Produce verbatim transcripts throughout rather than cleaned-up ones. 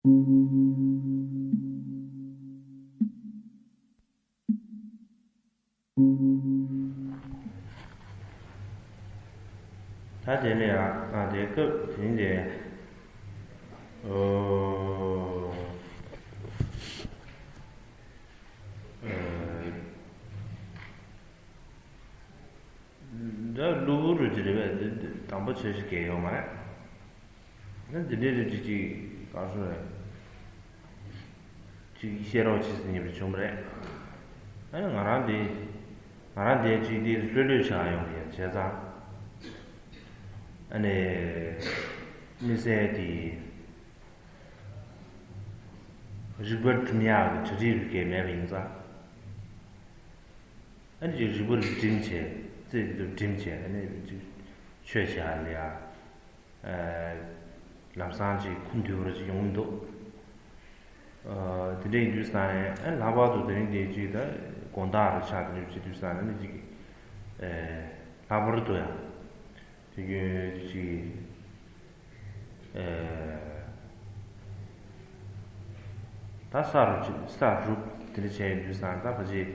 ད་དེ་ནས་ཡང་ཨ་དེ་སྐབས་དེ་ནས་ཨོ། འདྲ་གློ་བུར་དུ་རེད་པས། འདི་འདི་དང་པོ་ཆོས་ཤིག་གས་ཡོད་མ་རེད། ཨ་འདི་འདྲའི་རིགས་ཅིག་ཅིག་གང་སོང་རེད། ཅིག་བཤད་རོགས་བྱེད་ཟེར་ཉེས་པ་བྱུང་བ་རེད། ཨ་ནི་ང་རང་འདི་ང་རང་འདི་ཅིག་འདི་ལྷོད་ལྷོད་བྱ་ཡོང་གི་ཡོད་བྱས་ཙང་། ཨ་ནི་དམིགས་བསལ་དེ་རིག་པ་སྒྲིམ་ཡག་གི་གྲ་སྒྲིག་རིགས་གས་མེད་པ་ཡིན་ཙང་། ཨ་ནི་ཅིག་རིག་པ་རིགས་སྒྲིམ་བྱས། རྩེ་འདི་ཚོ་སྒྲིམ་བྱས། ཨ་ནི་ཅིག་ཆོས་བྱེད་ཡ་ལ་ཡ། ཨ། ལམ་སང་ཅིག་ཁུངས་འདུས་པ་ཅིག་ཡོང་གི་འདུག་ཨ། དེ་འདྲ་ཡིན་དུས་ཙང་ནས། ཨ། ལྷག་པར་དུ་དེ་རིང་འདི་ཅིག་ད་དགོང་དག་རུ་ཆགས། དེ་འདྲ་བྱེད་དུས་ཙང་ནས་ནི་ཅིག་ཨ། ལྷག་པར་དུ་ཡང་དུས་རྒྱུན་ཅིག་ཨ། ད་ས་རུབ་ཅིག་ས་རུབ་དེ་འདྲ་བྱས་ཡོང་དུས་ཙང་ད་ཕལ་ཆེར་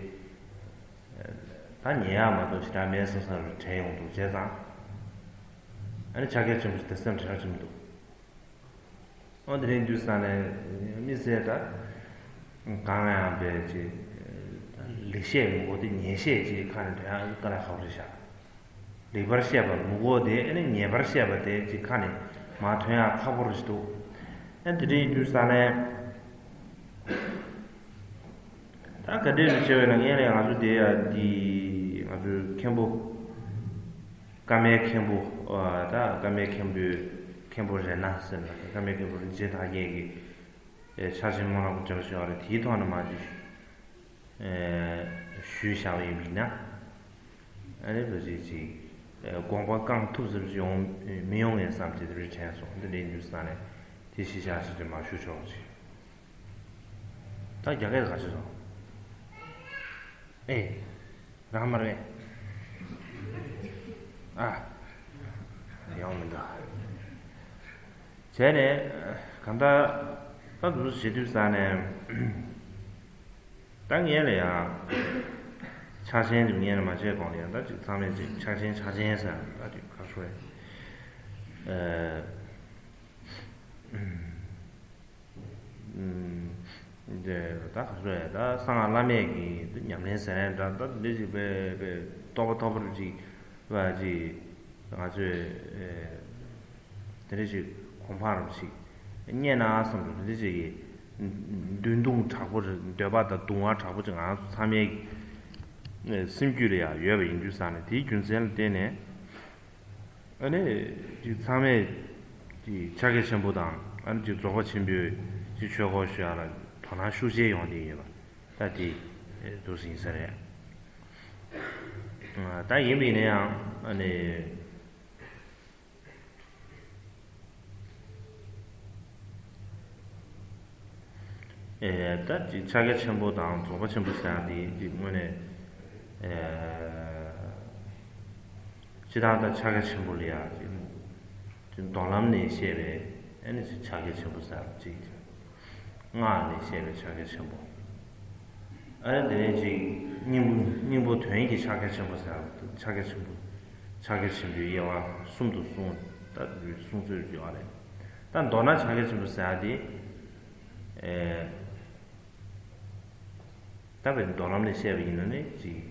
ད་ཉལ་ཡག་མ་གཏོགས་ཞེ་དྲག་མེད་བསམ་བསམ་རུ་དྲན་ཡོང་འདུག་བྱས་ཙང་། ཨ་ནི་ཕྱག་འཁྱེར་ཆེན་པོ་ཞིག་དེ་སེམས་ཁྲལ་ཆེན་པོ་འདུག་ཨོ་དེ་རིང་དུས་ཙང་ནས་དམིགས་བསལ་ད་གང་ལ་ཡང་བས་ཅིག་ལེགས་བཤད་མི་གོ་དེ་ཉེས་བཤད་ཅིག་ཁ་ནས་དྲན་ཡག་དཀའ་ལས་ཁག་པོ་རེད་ཤག་ལེགས་པར་བཤད་པ་མི་གོ་དེ། ཨ་ནི་ཉེས་པར་བཤད་པ་དེ་ཅིག་ཁ་ནས་མར་ཐོན་ཡག་ཁག་པོ་རེད་འདུག་ཨ་དེ་འདྲ་ཡིན་དུས་ཙང་ནས། ད་ག་འདྲས་རེད་བྱས་པས་ན། ངས་ལས་ང་ཚོ་དེ་ཡ་འདི་ང་ཚོའི་མཁན་པོ། ཀརྨའི་མཁན་པོ། ཨ། ད་ཀརྨའི་མཁན་པོའི་མཁན་པོ་རེད་ན་ཟེར་ན། ཀརྨའི་མཁན་པོ་རིན་ཆེན་ཐར་རྒྱན་གྱི་ཕྱག་ཆེན་སྨོན་ལམ་དྲན་པ་ཞུ་བ་རེད། དེའི་ཐོག་ནས་མར་ཅིག་ཨ། ཞུས་བཞག་པ་ཡིན་པ་ཡིན་ན། ཨ་ནི་ཕལ་ཆེར་ཅིག་ཨ། དགོངས་པ་བསྐང་ཐུབ་ཙམ་ཅིག་ཡོང་མི་ཡོང་ངས་བསམ་བྱས་དེ་རུ་དྲན་སོང་། འདི་འདྲ་ཡིན་དུས་ཙང་ནས་དེ་གཞི་བཞག་བྱས་ཅིག་མར་ཞུ་ཆོག་ཅིག་ད་རྒྱ་སྐད་ག་ཚོད་སོང་། ཨེ། རང་མ་རེད། ཨ། ཡོང་མི་འདུག་བྱས་ནས་གང་ལྟར་ད་འདུག་བྱེད་དུས་ཙང་ནས། ད་ངས་ལ་ཡང་ཕྱག་ཆེན་དེ་ངས་ལ་མ་བྱས་གོང་ལ་ཡང་ད་ཅིག་ཚང་མས་ཅིག་ཕྱག་ཆེན་ཕྱག་ཆེན་ཟེར་ད་ཅིག་ག་རེ་ཞུ་དགོས་རེད། ཨ། ཨུམ། འདི་ད་ག་རེ་ད་གསང་སྔགས་བླ་མེད་ཀྱི་ཉམས་ལེན་ཟེར་ཡ་འདྲ། ད་འདི་ཅིག་དཔེ་དཔེ་རྟོགས་པ་ཐོབ་པ་ཅིག་བ་ཅིག་ང་ཚོས་ཨེ་དེ་འདྲ་ཅིག་གོ་འཕང་རུ་ཞིག་རྙེད་ན་བསམ་འདུག་དེ་འདྲ་ཅིག་གི་འདུན་ཐུང་དྲག་པོ་རེད། འདོད་པ་དང་གདུང་བ་དྲག་པོ་ཅིག་ང་ཚོ་ཚང་མའི་སེམས་རྒྱུད་ལ་ཡང་ཡོད་པ་ཡིན་དུས་ཙང་ནས། དེའི་རྒྱུ་མཚན་ལ་བརྟེན་ནས། ཨ་ནི་ཅིག་ཚང་མས་ཅིག་ཕྱག་རྒྱ་ཆེན་པོ་དང་། ཨ་ནི་ཅིག་རྫོགས་པ་ཆེན་པོའི་ཅིག་ཆོས་སྐོར་ཞུ་ཡ་ལ་དོ་སྣང་ཤུགས་ཆེ་ཡོང་བསྡད་ཡོད་པ་ད་དེ་འདུག་སེ་ཡིན་ས་རེད། ད་ཡིན་པ་ཡིན་ན་ཡང་ཨ་ནི། ཨེ། ད་ཅིག་ཕྱག་རྒྱ་ཆེན་པོ་དང་རྫོགས་པ་ཆེན་པོ་ཟེར་ཡག་དེ་ཅིག་དངོས་གནས། ཨེ། སྤྱིར་བཏང་ད་ཕྱག་རྒྱ་ཆེན་པོ་ལ་ཡང་ཅིག་ཅིག་མདོ་ལམ་ནས་བཤད་པའི་ཨ་ནི་ཅིག་ཕྱག་རྒྱ་ཆེན་པོ་ཟེར་ཡག་ཅིག་སྔགས་ནས་བཤད་པའི་ཕྱག་རྒྱ་ཆེན་པོ། ཨ་ནི་དེ་ནས་ཅིག་སྙིང་པོ་སྙིང་པོ་དོན་གྱི་ཕྱག་རྒྱ་ཆེན་པོ་ཟེར་ཡག་ཕྱག་རྒྱ་ཆེན་པོ། ཕྱག་རྒྱ་ཆེན་པོའི་དབྱེ་བ་གསུམ་དུ་གསུངས། ད་གསུངས་ཚུལ་ཡོད་རེད། ད་མདོར་ན་ཕྱག་རྒྱ་ཆེན་པོ་ཟེར་ཡག་དེ། ཨེ། ད་བའི་མདོ་ལམ་ནས་བཤད་པ་ཡིན་ན་ནི་ཅིག་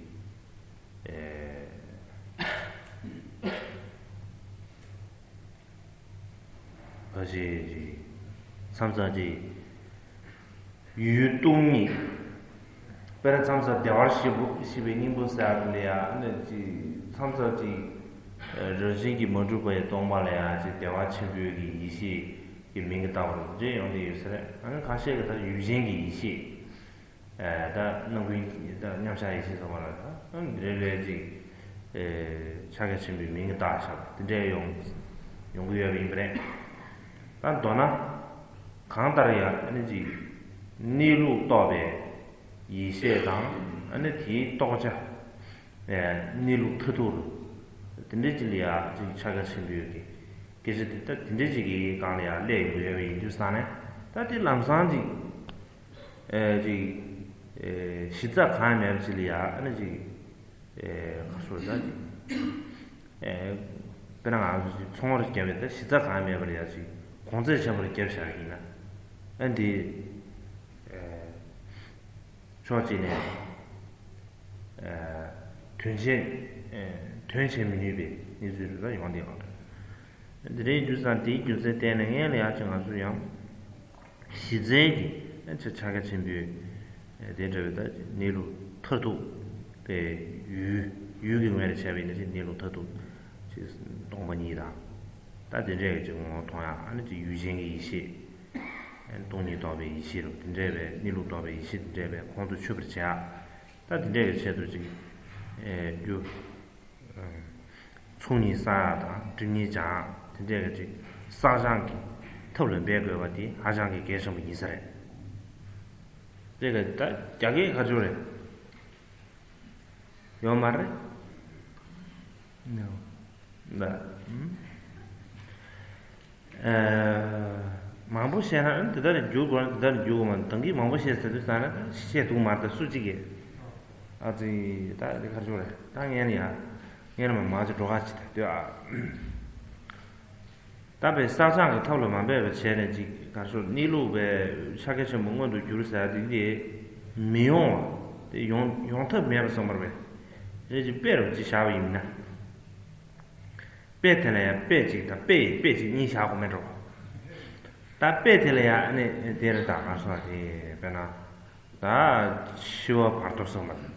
ཨེ། བ་ཞེས་ཅིག་མཚམས་མཚམས་ཅིག་ཡུལ་སྟོང་ཉིད། དཔེར་ན་མཚམས་མཚམས་བདེ་བར་གཤེགས་པ་གཤེགས་པའི་སྙིང་པོ་ཟེར་ཡག་ལ་ཡང་ནི་ཅིག་མཚམས་མཚམས་ཅིག་རང་བཞིན་གྱིས་མ་གྲུབ་པའི་སྟོང་པ་ལ་ཡང་ཅིག་བདེ་བ་ཆེན་པོའི་གི་ཡེ་ཤེས་ཀྱི་མིང་གིས་བཏགས་པ་རེད་ཅེས་ཡོང་གི་ཡོད་ས་རེད། ཨ་ནི་ཁ་ཤས་ཀྱིས་ད་ཡུལ་ཅན་གྱི་ཡེ་ཤེས། ཨ། ད་རྣམ་ཀུན་ད་མཉམ་གཞག་ཡེ་ཤེས་ཟེར་བ་ལ་ད་འདི་རེ་རེ་ཅིག་ཨེ། ཕྱག་རྒྱ་ཆེན་པོའི་མིང་གིས་བཏགས་བཞག་པ་དེ་འདྲ་ཡོང་ཡོང་གི་ཡོད་པ་ཡིན་པ་རེད། ད་མདོར་ན་གང་ལྟར་ཡང་ཨ་ནི་ཅིག་གནས་ལུགས་རྟོགས་པའི་ཡེ་ཤེས་དང་། ཨ་ནི་དེའི་རྟོགས་བྱ། ཨེ། གནས་ལུགས་མཐར་ཐུག་རུ་དེ་འདྲ་ཅིག་ལ་ཡང་ཅིག་ཕྱག་རྒྱ་ཆེན་པོའི་གི་སྐད་ཆ་དེ་ད་དེ་འདྲ་ཅིག་གི་སྒང་ལ་ཡང་སླེབས་ཡོང་གི་ཡོད་པ་ཡིན་དུས་ཙང་ནས། ད་དེ་ལམ་སང་ཅིག་ཨེ་ཅིག་ཨེ་གཞི་རྩ་གང་ཡང་མེད་པ་ཅིག་ལ་ཡ་ཨ་ནི་ཅིག་ཨེ་ག་སོ་ད་ཅིག་ཨེ་དཔེར་ན་ང་ཚོ་ཅིག་ཚོང་བར་བརྒྱབ་པའི་ད་གཞི་རྩ་གང་ཡང་མེད་པ་ལ་ཡ་ཅིག་གོང་ཚད་ཆེན་པོར་བརྒྱབ་བཞག་ཡིན་ན་ཨ་འདི་ཨེ་ཕྱོགས་གཅིག་ནས་ཨེ་དོན་ཆེན་ཨེ་དོན་བྱེད་མི་ནུས་པའི་གནས་ཚུལ་རེ་ད་ཡོང་བསྡད་ཡོད་རེད། འདི་འདྲའི་དུས་ཙང་དེའི་རྒྱུ་མཚན་བརྟེན་ནས་སྔོན་ལ་ཡག་ཅིག་ང་ཚོས་ཡང་གཞི་རྩའི་གི་ཆ་ཆ་ག་ཆེན་པོའི་དེ་འདྲ་བའི་ད་གནས་ལུགས་མཐར་ཐུག་དེ་ཡུལ་ཡུལ་གྱི་ངོས་ནས་བྱས་པ་ཡིན་ན་ཅིག་གནས་ལུགས་མཐར་ཐུག་ཅིག་སྟོང་པ་ཉིད་དང་ད་དེ་འདྲའི་གི་ཅིག་ངོ་བོ་མཐོང་ཡག་ཨ་ནི་ཅིག་ཡུལ་ཅན་གྱི་ཡེ་ཤེས་སྟོང་ཉིད་རྟོགས་པའི་ཡེ་ཤེས་རུ་དེ་འདྲའི་བའི་གནས་ལུགས་རྟོགས་པའི་ཡེ་ཤེས་དེ་འདྲའི་བའི་ཁོང་དུ་ཆུད་པར་བྱས་ད་དེ་འདྲའི་གི་ཆེད་དུ་ཅིག་རྒྱུ། ཚོགས་གཉིས་བསགས་ཡག་དང་སྒྲིབ་གཉིས་སྦྱང་ཡག་དེ་འདྲས་ཀྱི་ཅིག་བསགས་སྦྱང་གི་ཐབས་ལ་འབད་དགོས་པ་དེ་ཧ་ཅང་གི་གལ་ཆེན་པོ་ཡིན་ས་རེད། དེ་ག་ད་རྒྱ་སྐད་ག་ཚོད་རེད། ཡོད་མ་རེད། ད་ཨ་མང་པོ་བཤད་ན་འདི་ལྟར་རྒྱུག་དགོས་ན་འདི་ལྟར་རྒྱུག་དགོས་མ་ད་གིན་མང་པོ་བཤད་ཟེར་དུས་ཙང་ན་བཤད་འདུག་མ་ད་སུ་གཅིག་གིས་ཨ་ཙི་ད་འདི་ག་ཚོད་རེད། ད་ངས་ནི་ཡ་ངས་ནི་མ་མང་ཅིག་འགྲོ་ཁ་ཅིག་ད་ལྟོས་ཨ། ད་དཔེ་བསགས་སྦྱང་གི་ཐབས་ལ་མ་འབད་པ་བྱས་ནས་ཅིག་ག་རེ་ཟེར་གནས་ལུགས་པའི་ཕྱག་རྒྱ་ཆེན་པོ་མངོན་དུ་གྱུར་ཟེར་ཡག་དེ་དེ་མི་ཡོང་བ་དེ་ཡོང་ཡོང་ཐབས་མེད་པ་བསམ་པར་བས་རེད་ཅིག་དཔེ་རུ་ཅིག་བཞག་པ་ཡིན་ན། དཔེ་དེ་ལ་ཡང་དཔེ་གཅིག་དང་དཔེ་ཡི་དཔེ་གཅིག་གཉིས་བཞག་དགོས་མེད་འགྲོ། ད་དཔེ་དེ་ལ་ཡང་ཨ་ནི་དེ་རེད་ད་ག་རེ་ཟེར་དེ་དཔེར་ན་ད་འཆི་བ་བར་དོ་གསུངས་པ་རེད།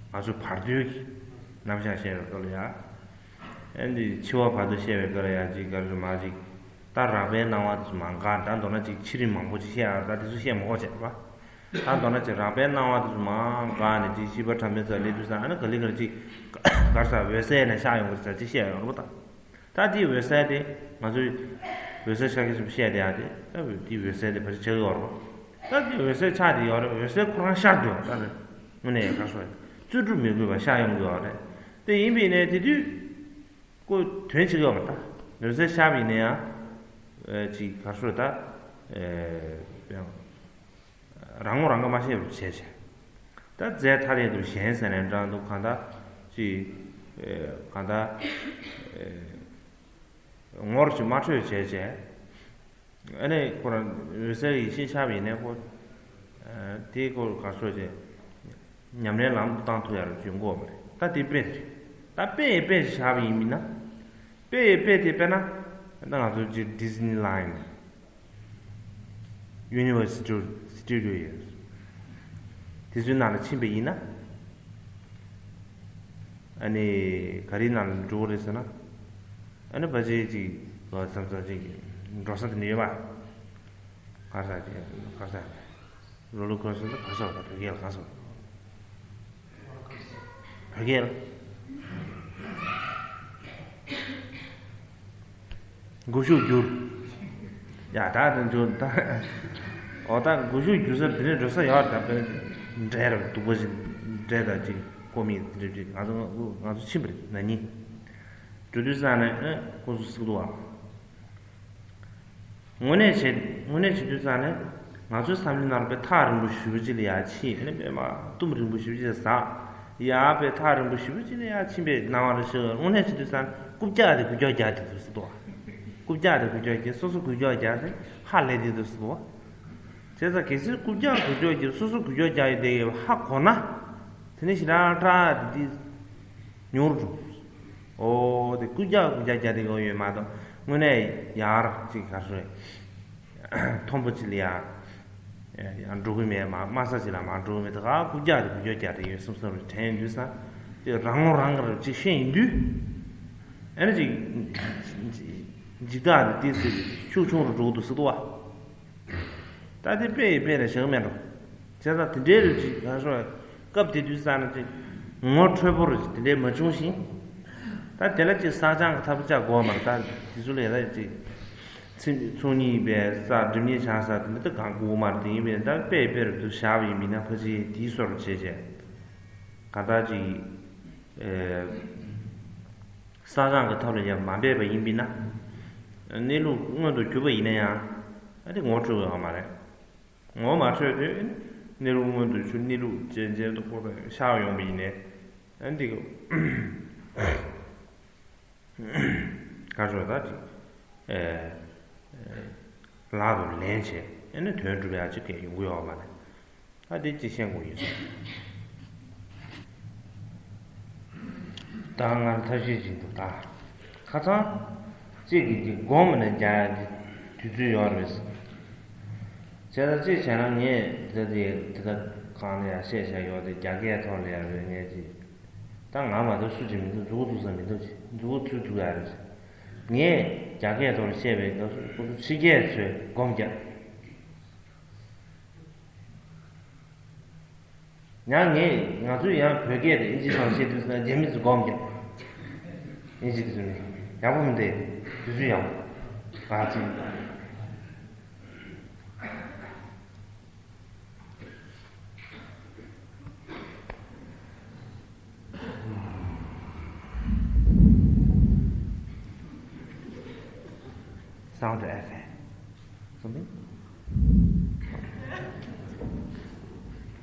ང་ཚོ་བར་དོའི་རྣམ་གཞག་བཤད་པའི་སྐབས་ལ་ཡང་། ཨ་ནི་འཆི་བ་བར་དོ་བཤད་པའི་སྐབས་ལ་ཡང་ཅིག་ག་རེ་མ་ཅིག་ད་རགས་པའི་སྣང་བ་དེ་ཚོ་མ་འགག་ད་མདོར་ན་ཅིག་འཆི་རིམ་མང་པོ་ཅིག་བཤད་ཡག་ད་དེ་ཚོ་བཤད་མ་དགོས་བྱས་པ། ད་མདོར་ན་ཅིག་རགས་པའི་སྣང་བ་དེ་ཚོ་མ་འགག་ནས་ཅིག་ཤི་བ་ཁྲ་མེད་ས་སླེབས་དུས་ཙང་ཨ་ནི་ག་ལེ་ག་ལེ་ཅིག་ག་རེ་ཟེར་འོད་གསལ་ནས་ཤར་ཡོང་གི་ཟེར་ཅིག་བཤད་ཡོང་རེད་པ་ད། ད་དེའི་འོད་གསལ་དེ་ང་ཚོས་འོད་གསལ་ཤར་གྱི་ཞིག་བཤད་དེ་ཡག་དེ་ད་དེའི་འོད་གསལ་དེ་ཕལ་ཆེར་ཆགས་ཀྱི་ཡོད་རེད། ད་དེའི་འོད་གསལ་ཆགས་དེ་ཡོད་རེད། འོད་གསལ་ཁོ་རང་ཤར་འདུག་ད་རེད། དངོས་གནས་ག་རེ་ཟེར་རྩོལ་སྒྲུབ་མི་དགོས་པར་ཤར་ཡོང་གི་ཡོད་རེད། དེ་ཡིན་པས་ནས་དེ་དུས་ཁོ་དོན་བྱེད་ཀྱི་ཡོད་མ་རེད། ད་འོད་གསལ་ཤར་བ་ཡིན་ན་ཡང་ཅིག་ག་རེ་ཟེར་ད། རང་ངོ་རང་ག་མ་ཤེས་པར་བྱས་བྱས། ད་རྫས་ཐ་དད་དུ་ཞེན་ཟེར་ནས་འདྲ་འདུག་གང་ལྟར་ཅིག་གང་ལྟར་ངོར་ཅིག་མ་འཕྲོད་བྱས་བྱས། ཨ་ནི་ཁོ་རང་འོད་གསལ་ཡེ་ཤེས་ཆགས་པ་ཡིན་ནའི་ཁོ་དེའི་སྐོར་ག་སོ་བྱས་ཉམས་ལེན་ལམ་དུ་བཏང་ཐུབ་ཡག་རུ་འཇུག་དགོས་པ་རེད། ད་དེ་དཔེ་རེད། ད་དཔེ་ཡི་དཔེ་ཞིག་བཞག་པ་ཡིན་མིན་ན། དཔེ་ཡི་དཔེ་དེ་དཔེར་ན་ད་ང་ཚོ་ཅིག་ཌི་ཛི་ནི་ལན། Universal Studio། དེ་ཚོའི་ནང་ལ་ཕྱིན་པ་ཡིན་ན། ཨ་ནི་ག་རེའི་ནང་ལ་འགྲོ་གི་རེད་ཟེར་ན། ཨ་ནི་ཕལ་ཆེར་ཅིག་ལོ་མཚམས་མཚམས་ཅིག་འགྲོ་ས་དེ་འདྲ་ཡོད་པ། ག་རེ་ཟེར་གི་ག་རེ་ཟེར། རོ་ལོ་ཀོ་སི་ཊར་ག་རེ་ཟེར་བ་བོད་སྐད་ལ་ག་རེ་ཟེར། བོད་སྐད་ལ། འགུལ་ཤུགས་བསྒྱུར། ཡ་ད་དེ་འགྲོ་ད། འོ་ད་འགུལ་ཤུགས་བསྒྱུར་ས་དེ་ནས་འགྲོ་ས་ཡོད་རེད། ད་དཔེར་ན་འབྲས་ར་སྡུག་པ་ཞིག་འབྲས་དང་ཅིག་ཀོ་མིག་དེ་འདྲ་ཅིག་ང་ཚོ་ང་ཚོ་ཕྱིན་པ་རེད་ན་ནི། འགྲོ་དུས་ཙང་ནས་ཨེ་ཁོ་ཚོ་སྲིད་དོ་བ། དངོས་གནས་བྱེད་དངོས་གནས་བྱེད་དུས་ཙང་ནས་ང་ཚོའི་བསམ་བློའི་ནང་ལ་དཔེ་ཐག་རིང་པོ་ཞེ་པོ་ཅིག་ལ་ཡར་ཕྱིན་ཨ་ནི་དཔེ་མ་གཏུམ་རིང་པོ་ཞེ་པོ་ཅིག་ཟག་ཡར་དཔེ་ཐག་རིང་པོ་ཞེ་པོ་ཅིག་ལ་ཡར་ཕྱིན་པའི་སྣང་བ་རེ་ཤར། དངོས་གནས་བྱེད་དུས་ཙང་རྐུབ་བཀྱག་དེ་རྐུབ་བཀྱག་རྒྱག་དེ་འདུག་སྲིད་དོ། རྐུབ་བཀྱག་དེ་རྐུབ་བཀྱག་རྒྱག་སོ་སོ་རྐུབ་བཀྱག་རྒྱག་དེ་ཧ་ལས་དེ་འདུག་སྲིད་དོ། བྱས་ཙང་གལ་སྲིད་རྐུབ་བཀྱག་རྐུབ་བཀྱག་རྒྱག་སོ་སོ་རྐུབ་བཀྱག་རྒྱག་ཡོད་དེ་ཧ་གོ་ན། དེ་ནས་ཞེ་དྲག་དྲག་དེ་དེ་ཉུང་རུ་འགྲོ། ཨོ་དེ་རྐུབ་བཀྱག་རྐུབ་བཀྱག་རྒྱག་དེ་ཡོང་ཡོད་མ་གཏོགས་དངོས་གནས་ཡར་ཅིག་ག་རེ་ཟེར། མཐོན་པོ་ཅིག་ལ་ཡར་ཡར་འགྲོ་གི་མེད། མ་དམའ་ས་ཅིག་ལ་མར་འགྲོ་གི་མེད། ད་ག་རྐུབ་བཀྱག་དེ་རྐུབ་བཀྱག་རྒྱག་དེ་ཡོད་བསམ་བསམ་རེ་དྲན་ཡོང་དུས་ཙང་དེ་རང་ངོ་རང་གིས་ཅིག་ཤེས་ཡོང་དུས་ཨ་ནི་ཅིག་འཇིགས་སྐྲག་དེ་ཏོག་ཙམ་ཤུགས་ཆུང་རུ་འགྲོ་གི་འདུག་སྲིད་དོ་བ། ད་དེ་དཔེ་ཡི་དཔེ་ལ་བཞག་མེད་འགྲོ། བྱས་ཙང་དེ་འདྲའི་རིགས་ཅིག་གང་ཤོག་སྐབས་དེ་དུས་ཙང་ན་ཅིག་ངོ་འཕྲོད་པོ་རུ་དེ་འདྲའི་མ་བྱུང་ཞིང་། ད་དེ་ལ་ཅིག་བསགས་སྦྱང་གི་ཐབས་ཆག་དགོས་མ་རེད། ད་དེ་ཚོ་ལས་ད་ཅིག་ཚིག་ཚོགས་གཉིས་པའི་ས་སྒྲིབ་གཉིས་སྦྱང་ས་དེ་འདྲ་ད་གང་དགོས་མ་རེད། དེ་ཡིན་པས་ད་དཔེ་ཡི་དཔེ་རུ་དུ་བཞག་པ་ཡིན་མིན་ན་ཕལ་ཆེར་དེའི་སོར་བྱས་བྱས་གང་ལྟར་ཅིག་ཨེ་བསགས་སྦྱང་གི་ཐབས་ལ་ཡང་མ་འབད་པ་ཡིན་པས་ན། གནས་ལུགས་མངོན་དུ་གྱུར་པ་ཡིན་ན་ཡང་། ཨ་དེ་ངོ་འཕྲོད་ཡོད་མ་རེད། ངོ་མ་འཕྲོད་དུས་གནས་ལུགས་མངོན་དུ་གྱུར། གནས་ལུགས་རྗེན་རྗེན་དུ་སྤོབས་པས་ཤར་ཡོང་བ་ཡིན་ནའི། ཨ་འདི་གི་ག་རེ་ཟེར་ད་ཅིག་ཨེ་ལག་ཏུ་ལེན་བྱས་ཨ་ནི་དོན་འགྲུབ་ཡག་ཅིག་གས་ཡོང་གི་ཡོད་མ་རེད། ད་དེ་ཅིག་ཤེས་དགོས་ཡོད། ད་ང་ལ་ཐབས་ཤེས་བྱེད་འདུག་ད་ཁ་སང་གཅིག་གིས་ཅིག་སྒོམ་ནས་རྒྱག་ཡག་གི་དུས་ཚོད་ཡོད་རེད། བྱས་ཙང་གཅིག་བྱས་ན་ངས་དེ་དེ་དེ་ད་གང་ལ་ཡང་བཤད་བྱས་ཡོད་དེ་རྒྱ་སྐད་ཐོག་ལ་ཡང་རེད། ངས་ཅིག་ད་ང་མ་གཏོགས་སུ་ཅིག་མི་འདུག་མཛུབ་གུ་འཛུགས་ས་མི་འདུག་ཅིག་མཛུབ་གུ་འཛུགས་འཛུགས་ཡག་རེད། ངས་རྒྱ་སྐད་ཐོག་ལ་བཤད་པའི་སྐབས་སུ་ཁོ་ཚོ་ཕྱི་རྒྱལ་ཚོས་སྒོམ་རྒྱག་ཡང་ངས་ང་ཚོས་ཡང་བོད་སྐད་དེ་ཨིན་ཇི་ཐོག་བཤད་དུས་ཙང་རྒྱ་མི་ཚོས་སྒོམ་རྒྱག་ཨིན་ཇི་དེ་ཚོ་ནི་ཡག་པོ་མི་འདུག་དུས་ཚོད་ཡག་པོ་ག་ཅིག Sound effect. Something?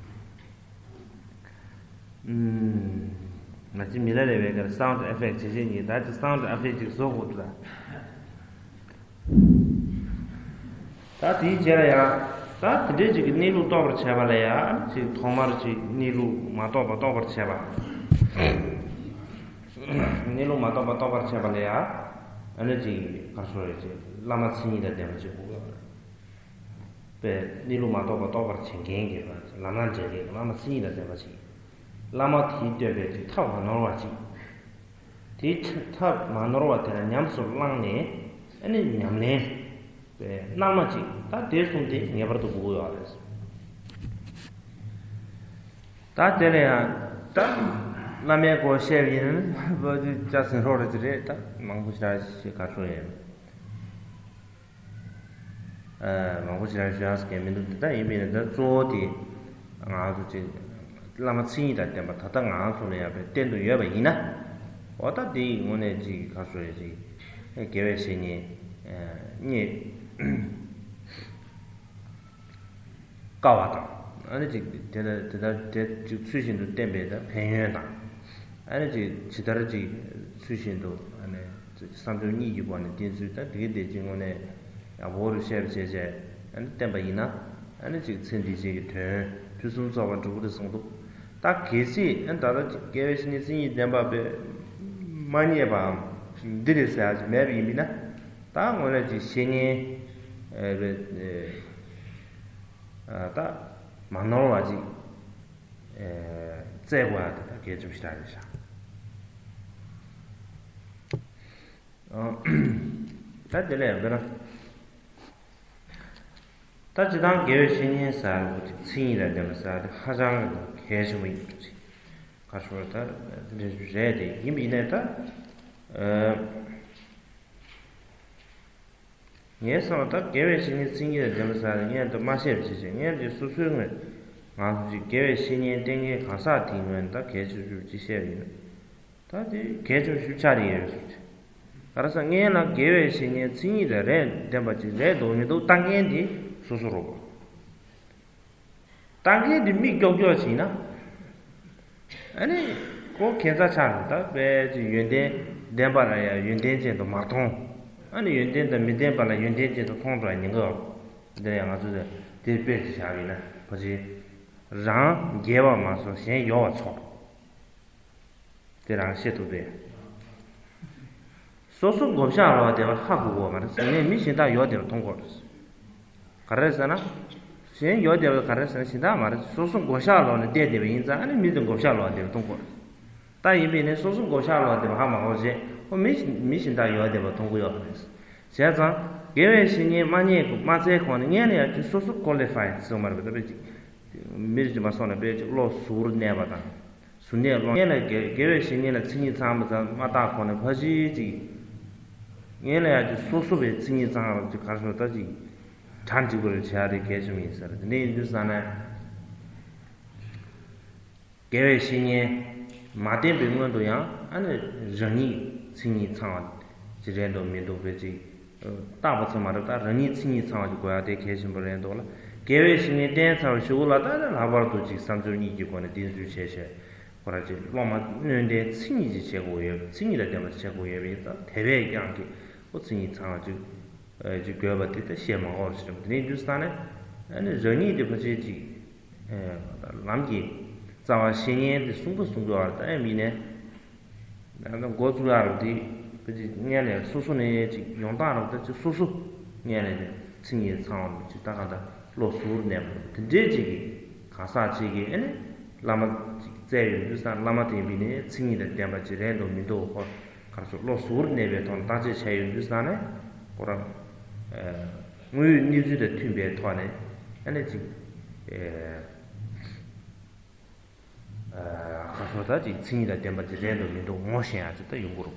ང་ཚོའི་མི་ལ་རས་པའི་སྒང་ལ་sound effect བྱེད་བྱེད་ཉིད་ད་ཅི་sound effect ཅིག་བཟོ་དགོས་འདུག་ད། ད་དེའི་རྗེས་ལ་ཡང་ད་དེ་འདྲའི་ཅིག་གི་གནས་ལུགས་རྟོགས་པར་བྱས་པ་ལ་ཡང་ཅིག་ཐོག་མར་ཅིག་གནས་ལུགས་མ་རྟོགས་པ་རྟོགས་པར་བྱས་པ། གནས་ལུགས་མ་རྟོགས་པ་རྟོགས་པར་བྱས་པ་ལ་ཡང་ཨ་ནི་ཅིག་ག་རེ་ཟེར་རེད། ཅིག་བླ་མ་མཚན་ཉིད་དང་ལྡན་པ་ཅིག་དགོས་པ་རེད། པས་གནས་ལུགས་མ་རྟོགས་པ་རྟོགས་པར་བྱེད་མཁན་གྱི་ལམ་སྣ་འདྲེན་མཁན་བླ་མ་མཚན་ཉིད་དང་ལྡན་པ་ཅིག་བླ་མ་དེས་སྟོན་པའི་ཅིག་ཐབས་མ་ནོར་བ་ཅིག་དེའི་ཐབས་མ་ནོར་བ་དེ་ལ་ཉམས་སུ་བླངས་ནས་ཨ་ནི་ཉམས་ལེན་པའི་རྣལ་མ་ཅིག་ད་དེ་གསུམ་དེ་ངེས་པར་དུ་དགོས་ཀྱི་ཡོད་རེད། ད་དེ་ལ་ཡང་ད་བླ་མའི་སྐོར་བཤད་པ་ཡིན་ན་ལྕགས་ཟིན་རོགས་རེད་ཅི་རེད། ད་མང་པོ་ཞེ་དྲག་ཞིག་ག་ཚོད་ཡོད། མང་པོ་ཞིག་ལ་ཞུ་ཡག་གི་མི་འདུག་འདི་ལྟར་ཡིན་པས་ན་ད་གཙོ་བོ་དེ་ང་ཚོ་ཅིག་བླ་མ་མཚན་ཉིད་དང་ལྡན་པ་ད་ལྟ་ང་ཚོ་ལ་ཡང་བསྟན་དུ་ཡོད་པ་ཡིན་ན། འོ་ད་དེའི་ངོས་ནས་ཅིག་ག་ཚོད་ཅིག་དགེ་བའི་བཤེས་གཉེན་རྙེད་དཀའ་བ་དང་། ཨ་ནི་ཅིག་དེ་ལྟར་དེ་ལྟར་དེ་ཅིག་ཚུལ་བཞིན་དུ་བསྟན་པའི་ད་ཕན་ཡོན་དང་། ཨ་ནི་ཅིག་ཇི་ལྟར་ཅིག་ཚུལ་བཞིན་དུ་ཨ་ནི་བསམ་སྦྱོར་གཉིས་ཀྱི་སྒོ་ནས་བསྟེན་ཚུལ་ད་དེ་གའི་དེ་ཅིག་དངོས་གནས་ཡག་པོ་རུ་བཤད་པ་བྱས་བྱས་ཨ་ནི་བསྟན་པ་ཡིན་ན། ཨ་ནི་ཅིག་ཚེ་འདི་ཕྱི་གི་དོན་ཕུན་སུམ་ཚོགས་པ་འགྲུབ་ཀྱི་རེད་གསུངས་འདུག་ད་གལ་སྲིད་ཨ་ནི་ད་ལྟ་ཅིག་དགེ་བའི་བཤེས་གཉེན་མཚན་ཉིད་ལྡན་པ་དཔེ་མ་རྙེད་པའམ་འདི་རེད་ཟེར་ཡག་ཅིག་མེད་པ་ཡིན་པས་ན། ད་དངོས་གནས་ཅིག་བཤེས་གཉེན་ཨ་ད་མ་ནོར་བ་ཅིག་ཨ་བཙལ་དགོས་ཡག་དེ་ད་གལ་ཆེན་པོ་ཞེ་དྲག་རེད་ཤག་ཨ་ད་དེ་ལས་ཡང་དཔེར་ན། ད་སྤྱིར་བཏང་དགེ་བའི་བཤེས་གཉེན་ཟེར་བ་ཅིག་མཚན་ཉིད་དང་ལྡན་པ་ཟེར་བ་དེ་ཧ་ཅང་གལ་ཆེན་པོ་ཡིན་པ་ཅིག་ག་རེ་ཟེར་ད་རེད་དེ་ཡིན་པ་ཡིན་ནའི་ད། ཨ། ངས་བསམ་པ་ད་དགེ་བའི་བཤེས་གཉེན་མཚན་ཉིད་དང་ལྡན་པ་ཟེར་ཡ་དེ་སྔོན་དུ་མ་བཤད་པ་བྱས་བྱས་སྔོན་དུ་སོ་སོའི་ངོས་ང་ཚོ་ཅིག་དགེ་བའི་བཤེས་གཉེན་བསྟེན་མཁན་གང་ཟག་དེའི་ངོས་ནས་ད་གལ་ཆེ་ཤོས་ཅིག་བཤད་པ་ཡིན་ན། ད་དེ་གལ་ཆེ་ཤོས་ཆགས་ཀྱི་ཡོད་རེད་ཟེར། ག་རེ་ཟེར་སྔོན་ལ་དགེ་བའི་བཤེས་གཉེན་མཚན་ཉིད་དང་ལྡན་པ་ཅིག་རེད་འདུག་མི་འདུག་ལྟ་མཁན་དེ་སོ་སོ་རེད་པ། ལྟ་མཁན་དེ་མིག་ཀྱོག་ཀྱོག་བྱས་ན། ཨ་ནི་ཁོ་ཁྱད་མཚར་ཆགས་འདུག་ད་དཔེ་ཅིག་ཡོན་ཏན་ལྡན་པ་ལ་ཡང་ཡོན་ཏན་ཅན་དུ་མ་མཐོང་། ཨ་ནི་ཡོན་ཏན་དང་མི་ལྡན་པ་ལ་ཡོན་ཏན་ཅན་དུ་མཐོང་འགྲོ་ཡ་ཉེན་ཁ་ཡོད། འདིར་ཡང་ང་ཚོས་དེ་དཔེ་ཅིག་བཞག་པ་ཡིན་ན་ཕལ་ཆེར་རང་རྒྱལ་བ་མ་སོང་གཞན་གཡོ་བ་ཚོགས། དེ་རང་ཤེས་ཐུབ་པས། སོ་སོ་མགོ་བཤའ་ལོག་བསྡད་པ་ཧ་གོ་གི་མ་རེད་ཟེར་ནས་མི་གཞན་དག་གཡོ་བསྡད་པ་མཐོང་གི་རེད། ག་རེ་ཟེར་ན། གཞན་གཡོ་བསྡད་པ་ག་རེ་ཟེར་ན་གཞན་དག་མ་རེད། སོ་སོ་མགོ་བཤའ་ལོག་ནས་བསྡད་བསྡད་པ་ཡིན་ཙང་ཨ་ནི་མི་དེ་མགོ་བཤའ་ལོག་བསྡད་པ་མཐོང་གི་རེད། ད་ཡིན་པས་ནི་སོ་སོ་མགོ་བཤའ་ལོག་བསྡད་པ་ཧ་མ་གོ་བྱས་ཁོ་མི་མི་གཞན་དག་གཡོ་བསྡད་པ་མཐོང་གི་ཡོད་རེད། བྱས་ཙང་དགེ་བའི་བཤེས་གཉེན་མ་རྙེད་མ་བཙལ་གོང་ནས་སྔོན་ལ་ཡང་ཅིག་སོ་སོ་ཀོ་ལི་ཕའི་ཟེར་བ་མ་རེད་པ། ད་དཔེ་ཅིག་མི་རིགས་ཀྱི་མ་སོང་ན་དཔེ་ཅིག་བློ་གཟུ་བོར་གནས་པ་དང་། གཟུར་གནས་ཀློང་སྔོན་ལ་དགེ་དགེ་བའི་བཤེས་གཉེན་ལ་མཚན་ཉིད་ཚང་མ་ཚང་མ་བརྟག་གོང་ནས་ཕར་ཅིག་ཅིག་སྔོན་ལ་ཡང་ཅིག་སོ་སོ་བའི་མཚན་ཉིད་ཚང་མ་ཅིག་ག་རེ་ཟེར་ད་ཅིག་གྲ་འགྲིག་པ་རེ་བྱེད་ཡ་དེ་གལ་ཆེན་པོ་ཡིན་ས་རེད། དེ་འདྲ་ཡིན་དུས་ཙང་ནས་དགེ་བའི་བཤེས་གཉེན་མ་བསྟེན་པའི་སྔོན་དུ་ཡང་ཨ་ནི་རང་ཉིད་མཚན་ཉིད་ཚང་བ་ཅིག་རེད་འདུག་མི་འདུག་པའི་ཅིག་ བཏགས་པ་ཙམ་མ་རེད། ད་རང་ཉིད་མཚན་ཉིད་ཚང་བ་ཞིག་དགོས་ཡ་དེ་གལ་ཆེན་པོ་རེད་འདུག་ལ། དགེ་བའི་བཤེས་གཉེན་བསྟེན་ཚར་བའི་གཞུག་གུ་ལ་ད་ལྷག་པར་དུ་ཅིག་བསམ་སྦྱོར་གཉིས་ཀྱི་སྒོ་ནས་བསྟེན་ཚུལ་བྱས་བྱས། ཁོ་རང་ཅིག་སློབ་མ་སྣོད་ལྡན་མཚན་ཉིད་ཅིག་བྱེད་དགོས་ཡོད། མཚན་ཉིད་དང་ལྡན་པ་ཅིག་བྱེད་དགོས་ཡོད་པ་ཡིན་ཙང་། དེ་བས་ཀྱང་གི་ཁོ་མཚན་ཉིད་ཚང་བ་ཅིག་ཅིག་དགོས་པ་དེ་ད་བཤད་མ་དགོས་པ་ཞིག་རེད། དེ་ནས་འདུག་ས་ནས་ཨ་ནི་རང་ཉིད་དེ་ཕལ་ཆེར་ཅིག་ལམ་གྱི་རྩ་བ་བཤེས་གཉེན་དེ་གསུངས་པ་གསུང་གི་བར་ད་ཡང་མིན་ནས། ད་ལྟ་འགོ་བཙུགས་ཡག་རུ་དེ་ཕལ་ཆེར་སྔོན་ནས་སོ་སོ་ནས་ཅིག་ཡོང་སྟངས་རུ་ད་ཅིག་སོ་སོ་སྔོན་ནས་ཅིག་མཚན་ཉིད་ཚང་བ་ཅིག་ད་ག་ད་བློ་གཟུ་བོར་གནས་པ་དེ་འདྲས་ཅིག་གི་གང་ཟག་ཅིག་གིས་ཨ་ནི་བླ་མ་ཅིག་བཙལ་ཡོང་དུས་ཙང་། བླ་མ་དེ་ཡིན་པ་ཡིན་ནའི་མཚན་ཉིད་དང་ལྡན་པ་ཅིག་རེད་འདུག་མི་འདུག་ཁོ་ག་རེ་ཟེར། བློ་གཟུ་བོར་གནས་པའི་ཐོག་ནས་བརྟག་དཔྱད་བྱས་ཡོང་དུས་ཙང་ནས་ཁོ་རང་དངོས་ཡོད་གནས་ཚུལ་དང་མཐུན་པའི་ཐོག་ནས་ཨ་ནི་ཅིག་ག་རེ་ཟེར། ད་ཅིག་མཚན་ཉིད་དང་ལྡན་པ་ཅིག་རེད་འདུག་མི་འདུག་ངོ་ཤེས་ཡག་ཅིག་ད་ཡོང་གི་རེད་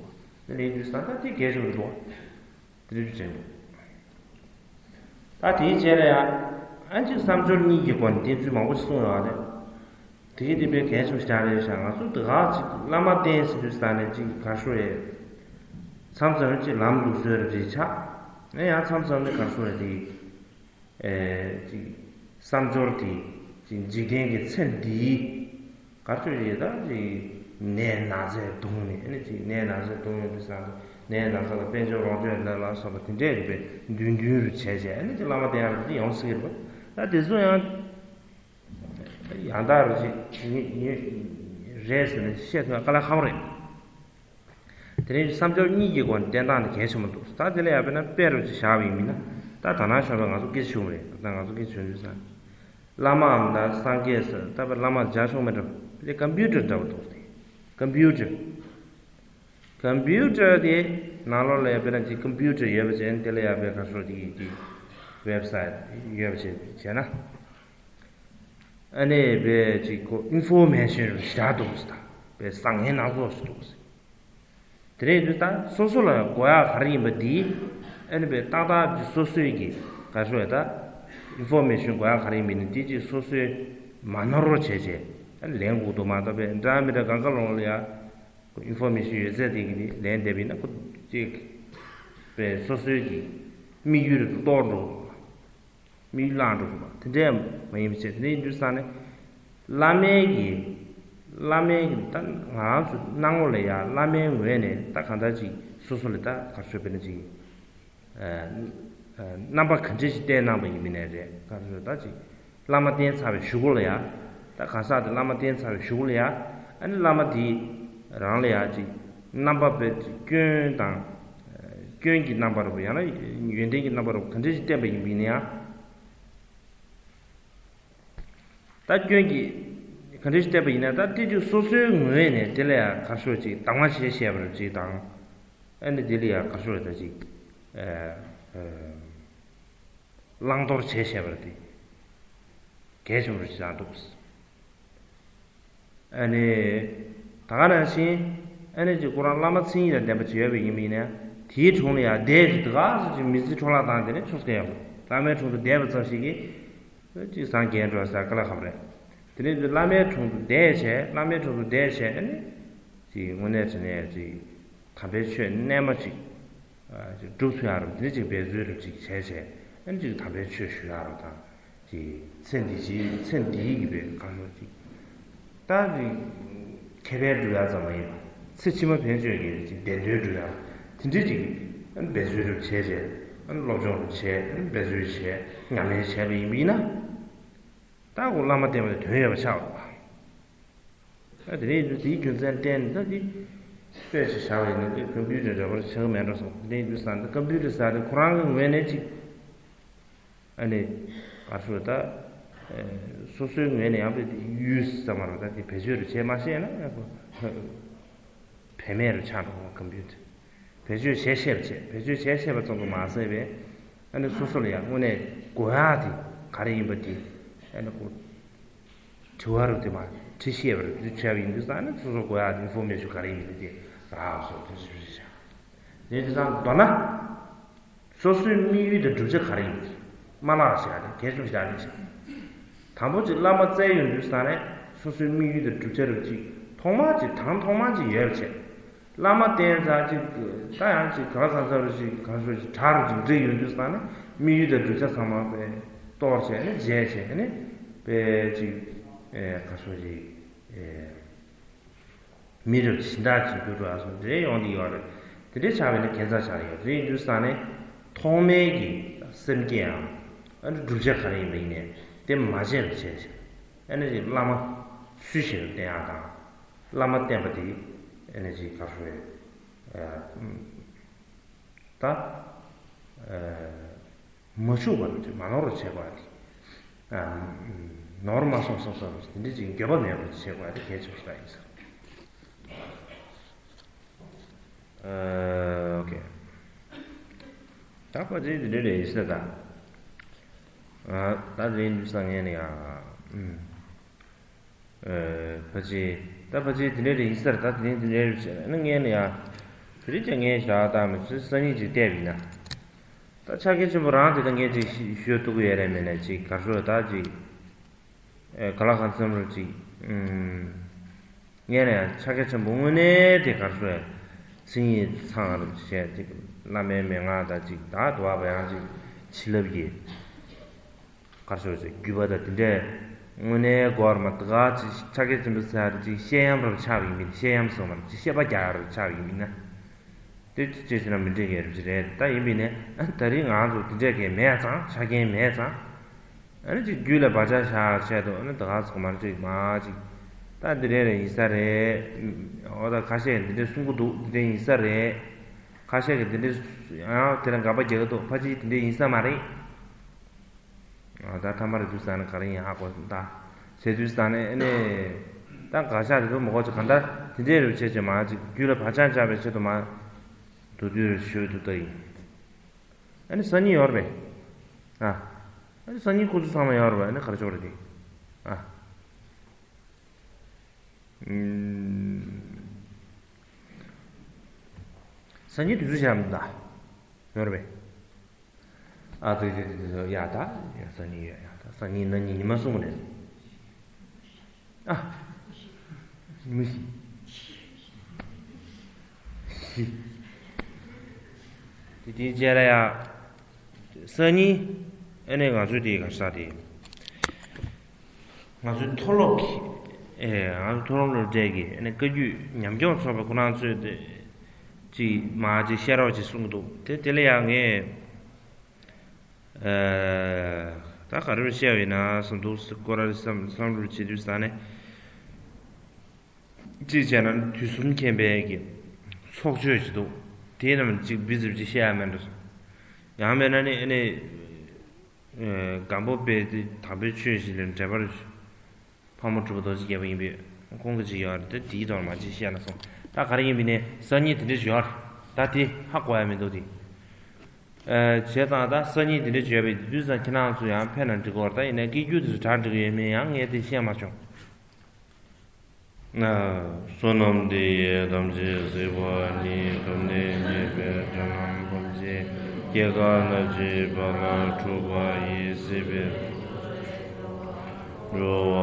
པ། དེ་ལས་དུས་ཙང་ད་དེ་གལ་ཆེན་པོ་འདུག་པ། དེ་རེད་དྲན་འདུག་ད་དེའི་རྗེས་ལ་ཡང་ཨ་ཅིག་བསམ་སྦྱོར་གཉིས་ཀྱི་སྒོ་ནས་བསྟེན་ཚུལ་མང་པོ་ཞིག་གསུངས་ཡོད་རེད། དེ་གི་དེ་དཔེ་གལ་ཆེན་པོ་ཞིག་རེད་ཤག་ང་ཚོ་དེ་ག་ཅིག་བླ་མ་བསྟེན་ཟེར་དུས་ཙང་ནས་ཅིག་ག་རེ་ཟེར་རེད། མཚམས་མཚམས་ཅིག་ལམ་ལུགས་སྲོལ་རེ་རེ་ཆགས། ཨེ་ཡང་མཚམས་མཚམས་ནས་ག་རེ་ཟེར་རེད། དེ་ཨེ་ཅིག་བསམ་སྦྱོར་དེ་ཅིག་འཇིག་རྟེན་གྱི་ཚེ་འདིའི་ག་རེ་ཟེར་རེད། ད་ཅིག་ནད་ན་ཚས་གདུངས་ནས། ཨ་ནི་ཅིག་ནད་ན་ཚས་གདུངས་ཡོང་དུས་ཙང་ནད་ན་ཚ་ལ་དཔལ་འབྱོར་ལོངས་སྤྱོད་ལ་ལ་སོགས་པ་དེ་འདྲས་ཀྱི་དཔེ་མདུན་མདུན་རུ་བྱས་བྱས། ཨ་ནི་ཅིག་བླ་མ་བསྟེན་ཡག་རེད་དེ་ཡོང་སྲིད་ཀྱི་རེད་པ། ད་དེ་ཚོ་ཡང་ཡང་དག་རུ་ཅིག་ཡིན་ཡིན་རེད་ཟེར་ནས་བཤད་ཐུབ་ཡག་དཀའ་ལས་ཁག་པོ་རེད། དེ་རིང་བསམ་སྦྱོར་གཉིས་ཀྱི་སྒོ་ནས་བསྟེན་སྟངས་དེ་གལ་ཆེན་པོ་འདུག་ད་དེ་ལ་ཡང་དཔེར་ན་དཔེ་རུ་ཅིག་བཞག་པ་ཡིན་མིན་ན། ད་ད་ནང་བཞིན་པའི་ང་ཚོ་སྐད་ཆ་ཞུ་གི་རེད། ད་ང་ཚོ་སྐད་ཆ་ཞུ་དུས་ཙང་། བླ་མའམ་ད་སངས་རྒྱས་ཟེར། ད་དཔེ་བླ་མ་རྒྱ་ཆུང་མི་འདྲ་བ་དེ་ཀམ་པུ་ཊར་འདྲ་བོ་འདུག་སྟེ། ཀམ་པུ་ཊར། ཀམ་པུ་ཊར་དེ་ནང་ལོགས་ལ་ཡང་དཔེར་ན་ཅིག་ཀམ་པུ་ཊར་ཡོད་པ་བྱས་ན། དེ་ལ་ཡང་དཔེ་ག་རེ་ཟེར་དེ་གི་དེ་ཝེབ་སའིཊ་ཡོད་པ་བྱས་བྱས་ན། ཨ་ནི་དཔེ་ཅིག་ཁོ་ཨིན་ཕོར་མེ་ཤན་རུ་ཞིག་འདུག་ཟེར། ད་དཔེ་བཟང་ངན་སྣ་ཚོགས་ཤིག་འདུག་ཟེར། དེ་རེད་དུས་ད་སོ་སོ་ལ་དགོས་ཡག་ག་རེ་ཡིན་པ་འདི། ཨ་ནི་དཔེ་ཏག་ཏག་ཅིག་སོ་སོའི་གི་ག་རེ་ཟེར་ད་ཨིན་ཕོར་མེ་ཤན་དགོས་ཡག་ག་རེ་ཡིན་པ་ནི་འདི་ཅིག་སོ་སོའི་མ་ནོར་བ་བྱས་བྱས་ཨ་ནི་ལེན་དགོས་འདུག་མ་གཏོགས་དཔེ་འདྲ་མི་འདྲ་གང་ག་ལོང་ལ་ཡ་ཁོ་ཨིན་ཕོར་མེ་ཤན་ཡོད་ཚད་དེ་གི་དེ་ལེན་བསྡད་པ་ཡིན་ན། ཁོ་ཅིག་དཔེ་སོ་སོའི་གི་དམིགས་ཡུལ་རུ་གཏོར་འགྲོ། དམིགས་ཡུལ་བླངས་འགྲོ་དགོས་པ་དེ་འདྲས་མ་ཡིན་པ་བྱས། དེ་འདྲ་ཡིན་དུས་ཙང་ནས་བླ་མའི་གི་བླ་མའི་གི་ད་ང་རང་ཚོ་སྣང་ངོ་ལ་ཡ་བླ་མའི་ངོས་ནས་ད་གང་ལྟར་ཅིག་སོ་སོ་ལ་ད་ག་རེ་ཟེར་དཔེར་ན་ཅིག་ཨ་ཨ་རྣམ་པ་ག་འདྲས་ཞིག་བསྟན་གནང་པ་ཡིན་མིན་ནས་རེད། ག་རེ་ཟེར་ད་ཅིག་བླ་མ་བསྟེན་ཚར་བའི་གཞུག་གུ་ལ་ཡ། ད་གང་ཟག་དེ་བླ་མ་བསྟེན་ཚར་བའི་གཞུག་གུ་ལ་ཡ། ཨ་ནི་བླ་མ་དེ་རང་ལ་ཡ་ཅིག་རྣམ་པ་དཔེ་ཅིག་སྐྱོན་དང་། སྐྱོན་གྱི་རྣམ་པ་རུ་ཡང་ན་ཡོན་ཏན་གྱི་རྣམ་པ་རུ་ག་འདྲས་ཞིག་བསྟན་པ་ཡིན་པ་ཡིན་ན་ཡང་། ད་སྐྱོན་གྱི་ག་འདྲ་ཞིག་བསྟན་པ་ཡིན་ན། ད་དེ་དུས་སོ་སོའི་ངོས་ནས་དེ་ལ་ཡང་ག་རེ་ཟེར་ཅིག་གདམས་ངག་བྱས་བཤད་པར་ཅིག་དང་། ཨ་ནི་དེ་ལ་ཡང་ག་རེ་ཟེར་ད་ཅིག་ཨ་ཨ་བླང་དོར་བྱས་བཤད་པར་དེ་གལ་ཆེན་པོ་ཞིག་ཆགས་འདུག་ཨ་ནི་ད་ག་ནང་བཞིན་ཨ་ནི་ཅིག་ཁོ་རང་བླ་མ་མཚན་ཉིད་དང་ལྡན་པ་ཅིག་ཡོད་པ་ཡིན་པ་ཡིན་ན། དེའི་དྲུང་ལ་ཡང་བསྡད་ཅིག་དེ་ག་ཟེར་ཅིག་མི་ཚེ་འཕྲོ་བརླག་བཏང་དེ་ནས་ཆོག་ས་ཡོད་མ་རེད། བླ་མའི་དྲུང་དུ་བསྡད་པ་ཙམ་ཞིག་གིས་ཅིག་སངས་རྒྱས་འགྲོ་ས་དཀའ་ལས་ཁག་པོ་རེད། དེ་ནས་བླ་མའི་དྲུང་དུ་བསྡད་བྱས། བླ་མའི་དྲུང་དུ་བསྡད་བྱས་ཨ་ནི་ཅིག་དངོས་གནས་དྲང་གནས་ཅིག་དམ་པའི་ཆོས་རྣལ་མ་ཅིག་ཨ་ཅིག་སྒྲུབ་ཐུབ་ཡག་རུ་དེ་ཅིག་འབད་རྩོལ་རུ་ཅིག་བྱས་བྱས། ཨ་ནི་ཅིག་དམ་པའི་ཆོས་ཞུ་ཡག་རུ་དང་། ཅིག་ཚེ་འདི་ཕྱི་ཚེ་འདིའི་གི་བའི་གང་ཟག་ཅིག་ད་ཅིག་ཁེ་ཕན་སྒྲུབ་ཡག་ཙམ་མ་ཡིན་པ། ཚེ་ཕྱི་མ་ཕན་ཆོད་ཀྱི་ཅིག་བདེ་དོན་སྒྲུབ་ཡག་དེ་འདྲའི་ཅིག་ཨ་ནི་འབད་རྩོལ་རུ་བྱས་བྱས། ཨ་ནི་སློབ་སྦྱོང་རུ་བྱས། ཨ་ནི་འབད་རྩོལ་བྱས། ཉམས་ལེན་བྱས་པ་ཡིན་པ་ཡིན་ན། ད་ཁོ་བླ་མ་བསྟེན་པ་དེ་དོན་ཡོད་པ་ཆགས་པ། ཨ་དེ་ནས་དེའི་རྒྱུ་མཚན་བསྟན་ནས་ད་དེ་དཔེ་ཞིག་བཞག་པ་ཡིན་ན། དེ་ཀམ་པུ་ཊར་འདྲ་པོ་ཆགས་ཀྱི་མེད་འགྲོ་སོང་། དེ་ནས་དུས་སང་དེ་ཀམ་པུ་ཊར་ཟེར་དེ་ཁོ་རང་གི་ངོས་ནས་ཅིག་ཨ་ནི་ག་རེ་ཟེར་ད་སོ་སོའི་ངོས་ནས་ཡང་དཔེ་དེ་ཡུལ་ཙམ་མ་རེད། ད་དེ་བེད་སྤྱོད་རུ་བྱས་མ་ཤེས་ན་ཡང་ཁོ་བེད་མེད་རུ་ཆགས་འགྲོ་གི། ཀམ་པུ་ཊར་བེད་སྤྱོད་བྱས་ཤེས་པ་བྱས། བེད་སྤྱོད་བྱས་ཤེས་པ་ཙམ་དུ་མ་ཟད་པའི་ཨ་ནི་སོ་སོ་ལ་ཡང་དངོས་གནས་དགོས་ཡག་དེ་ག་རེ་ཡིན་པ་དེ་ཨ་ནི་ཁོ་དྲི་བ་རུ་དེ་མ་དྲི་ཤེས་པ་རུ་དེ་བྱས་པ་ཡིན་དུས་ཙང་ནི་སོ་སོ་དགོས་ཡག་དེ་ཨིན་ཕོར་མེ་ཤན་ག་རེ་ཡིན་པ་དེ་རག་སོང་། དེ་ཞིབ་ཞིབ་བྱས། དེ་དུས་ཙང་མདོར་ན་སོ་སོའི་དམིགས་ཡུལ་དང་བསྒྲུབ་བྱ་ག་རེ་ཡིན་པ་དེ་མ་བརླག་བྱས་ཏེ་གལ་ཆེན་པོ་ཞིག་རེད་བྱས། དང་པོ་ཅིག་བླ་མ་བཙལ་ཡོང་དུས་ཙང་ནས་སོ་སོའི་དམིགས་ཡུལ་དང་བསྒྲུབ་བྱ་རུ་ཅིག་ཐོག་མར་ཅིག་དང་ཐོག་མར་ཅིག་ཡོད་པ་བྱས། བླ་མ་བསྟེན་ཚར་ཅིག་ད་ཡང་ཅིག་ག་ལ་གང་ཚར་རུ་ཅིག་གང་ཤོར་ཅིག་གྲགས་རུ་ཅིག་འགྲིག་ཡོང་དུས་ཙང་ནས་དམིགས་ཡུལ་དང་བསྒྲུབ་བྱ་ཚང་མ་དཔེ་གཏོར་བྱས་ནས་བརྗེད་བྱས་ནས་དཔེ་ཅིག་གང་ཤོར་ཅིག་མི་རབས་སྦྱིན་བདག་ཅིག་གྱུར་འགྲོ་ཨ་སོང་དེ་འདྲའི་ཡོང་གི་ཡོད་རེད། དེ་འདྲའི་ཆགས་པས་ན་ཁྱད་མཚར་ཆགས་ཡོད་རེད་ཡིན་དུས་ཙང་ནས་ཐོག་མའི་གི་སེམས་བསྐྱེད་ཨང་ཨ་ནི་བསྒྲུབ་བྱ་ག་རེ་ཡིན་པ་ཡིན་ནས་དེ་མ་བརྗེད་པ་བྱས་བྱས་ཨ་ནི་བླ་མ་སུ་ཞིག་ལ་བསྟེན་ཡག་དང་། བླ་མ་བསྟེན་པ་དེ་ཨེ་ནི་ཅིག་ག་རེ་ཟེར་ད། མ་འཆུག་པར་མ་ནོར་བར་བྱེད་པ་དེ། ནོར་མ་སོང་བསམ་བསམ་དེ་འདྲ་ཅིག་འགྱོད་པ་མེད་པར་བྱེད་པ་དེ་གལ་ཆེན་པོ་ཞིག་ཡིན་ས། ཨོ་ཁེ། ད་ཕལ་ཆེར་དེ་འདྲ་རེད་ཤི་ད། ད་དེ་འདྲ་འདུག་ས་ངས་ནི་ཡ། ཕལ་ཆེར་ད་ཕལ་ཆེར་དེ་འདྲ་རེད་ཡིན་ས་རེད། ད་དེ་རིང་དེ་འདྲ་རེད་བྱས་ན་ངས་ནི་ཡ། དེ་རིང་ཀྱང་ངས་བཞག་ད་མི་ཚོས་སང་ཉིན་ཅིག་བལྟས་པ་ཡིན་ན། ད་ཆ་རྐྱེན་ཆེན་པོ་རང་དེ་ད་ངས་ཅིག་ཞུ་ཐུབ་ཀྱི་ཡོད་རེད་མེད་ལས་ཅིག་གར་ཤོག་ད་ཅིག་ག་ལ་གང་འཚམ་རུ་ཅིག་ངས་ནི་ཡ་ཆ་རྐྱེན་ཆེན་པོ་དངོས་གནས་དེ་གར་ཤོག་ཡ་སང་ཉིན་ཚང་རུ་བྱས་ཅིག་བླ་མའི་མན་ངག་ད་ཅིག་ད་དུ་བ་བ་ཡང་ཅིག་བྱིན་རླབས་ཀྱི། གར་ཤོར་ཅིག་རྒྱུད་པ་དང་དེ་འདྲས་དངོས་གནས་གོ་བར་མ་དགའ་ཅིག་ཆ་རྐྱེན་ཆེན་པོ་ཟེར་ཅིག་བཤད་ཡམ་རབ་ཆགས་པ་ཡིན་མིན་བཤད་ཡམ་སོང་བར་ཅིག་བཤད་པ་རྒྱག་རབ་ཆགས་པ་ཡིན་མིན་ན། དེ་ཅི་བྱས་ན་མི་འགྲིག་གི་རབ་ཅིག་རེད་ད་ཡིན་པས་ནས་ད་རིང་ང་ཚོ་དེ་འདྲས་ཀྱི་མེད་ཙང་ཆ་རྐྱེན་མེད་ཙང་། ཨ་ནི་ཅིག་རྒྱུད་ལ་བག་ཆགས་བཞག་ཆེད་དུ་ཨ་ནི་ད་ག་ཚོགས་མ་འགྲིག་མ་ཅིག་ད་འདི་རེད་རེད་ཡིན་ས་རེད། འོ་ད་ཁ་ཤས་འདི་འདྲས་གསུང་གི་འདུག་འདི་འདྲས་ཡིན་ས་རེད། ཁ་ཤས་ཀྱི་འདི་འདྲས་ཡང་དེ་ལ་དགག་པ་རྒྱག་གི་འདུག་ཕལ་ཆེར་འདི་འདྲས་ཡིན་ས་མ་རེད། ད་ཐ་མ་རེད་དུས་ས་ནས་ག་རེ་ཡིན་ཧ་གོ་ད། བྱེད་དུས་ས་ནས་ཨེ་ནས། ད་དགག་བཞག་དེ་ཚོ་མ་གོ་ཅིག་གང་ལྟར་དེ་འདྲས་རེད་བྱས་བྱས་མ་ཅིག་རྒྱུད་ལ་བག་ཆགས་འཇགས་པའི་ཆེད་དུ་མ། དུ་དུས་ཞུ་དུ་ལྟ་ཡིན། ཨ་ནི་སང་ཉིན་ཡོད་རེད་པས། ཨ། ཨ་ནི་སང་ཉིན་ཁོ་ཚོ་ཚང་མ་ཡོད་རེད་པས་ཨ་ནི་ག་རེ་ཆོག་རེད་དེ། ཨ། ཨུམ། སང་ཉིན་དུས་ཚོད་བཞག་མི་འདུག་ད། ཡོད་རེད་པས། ཨ་དེ་དེ་དེ་དེ་ཡ་ད་ཡ་སང་ཉིན་ཡོད་ཡ་ད་སང་ཉིན་ན་ཉིན་ཉི་མ་གསུམ་རེད། ཨ། ཉི་མ་བཞི། བཞི། དེ་དེའི་རྗེས་ལ་ཡ། སང་ཉིན། ཨ་ནི་ང་ཚོའི་དེའི་ག་ས་དེ། ང་ཚོའི་མཐོ་སློབ་ཀྱི། ཨེ་ང་ཚོ་མཐོ་སློབ་སློབ་གྲྭའི་གི་ཨ་ནི་བཀའ་བརྒྱུད་ཉམས་སྐྱོང་ཚོགས་པའི་ཁོ་རང་ཚོས་དེ། ཅིག་མ་ཅིག་བཤད་རོགས་ཅིག་གསུང་གི་འདུག་དེ་དེ་ལ་ཡང་ངས། ཨེ། ད་ག་རེ་བཤད་ཡོད་ན་བསམ་འདུག་སྐོར་ར་བསམ་བསམ་བློ་བྱེད་དུས་ས་ནས། གཅིག་བྱས་ན་དུས་གསུམ་མཁྱེན་པའི་གི་ཚོགས་ཆོས་ཅིག་འདུག་དེ་རྣམས་གཅིག་བི་ཛིབ་ཅིག་བཤད་ཡ་མེད་འགྲོ། ཡང་མེད་ན་ནི་ཨ་ནི། སྒམ་པོ་པས་དེ་དམ་པའི་ཆོས་ཤིག་ལ་འབྲེལ་བར། ཕག་མོ་གྲུ་པ་རྡོ་རྗེ་རྒྱལ་པོ་ཡིན་པས་ཁོང་གི་ཅིག་ཡོད་རེད་དེ་དེའི་ཐོག་མ་ཅིག་བཤད་ན་སོང་ད་ག་རེ་ཡིན་པས་ནས་སང་ཉིན་དེ་འདྲ་ཞིག་ཡོད་རེད་ད་དེ་ཧ་གོ་ཡ་མི་འདུག་དེ། བྱས་ཙང་ད་སང་ཉིན་དེ་འདྲ་ཞིག་ཡོད་པས་དུས་ཙང་ཁྱེད་རང་ཚོ་ཡང་ཕེབས་ན་འགྲིག་གི་རེད་ད་ཡིན་ན་སྐད་སྒྱུར་དེ་ཚོ་གྲ་འགྲིག་གི་ཡོད་མེད་ཡང་ངས་དེ་བཤད་མ་བྱུང་། བསོད་ནམས་འདི་ཡིས་ཐམས་ཅད་གཟིགས་པ་ཉིད། ཐོབ་ནས་ཉེས་པའི་དགྲ་རྣམས་ཕམ་བྱས། སྐྱེ་རྒ་ན་འཆིའི་རྦ་རླབས་འཁྲུགས་པ་ཡི། སྲིད་པའི་འགྲོ་བ་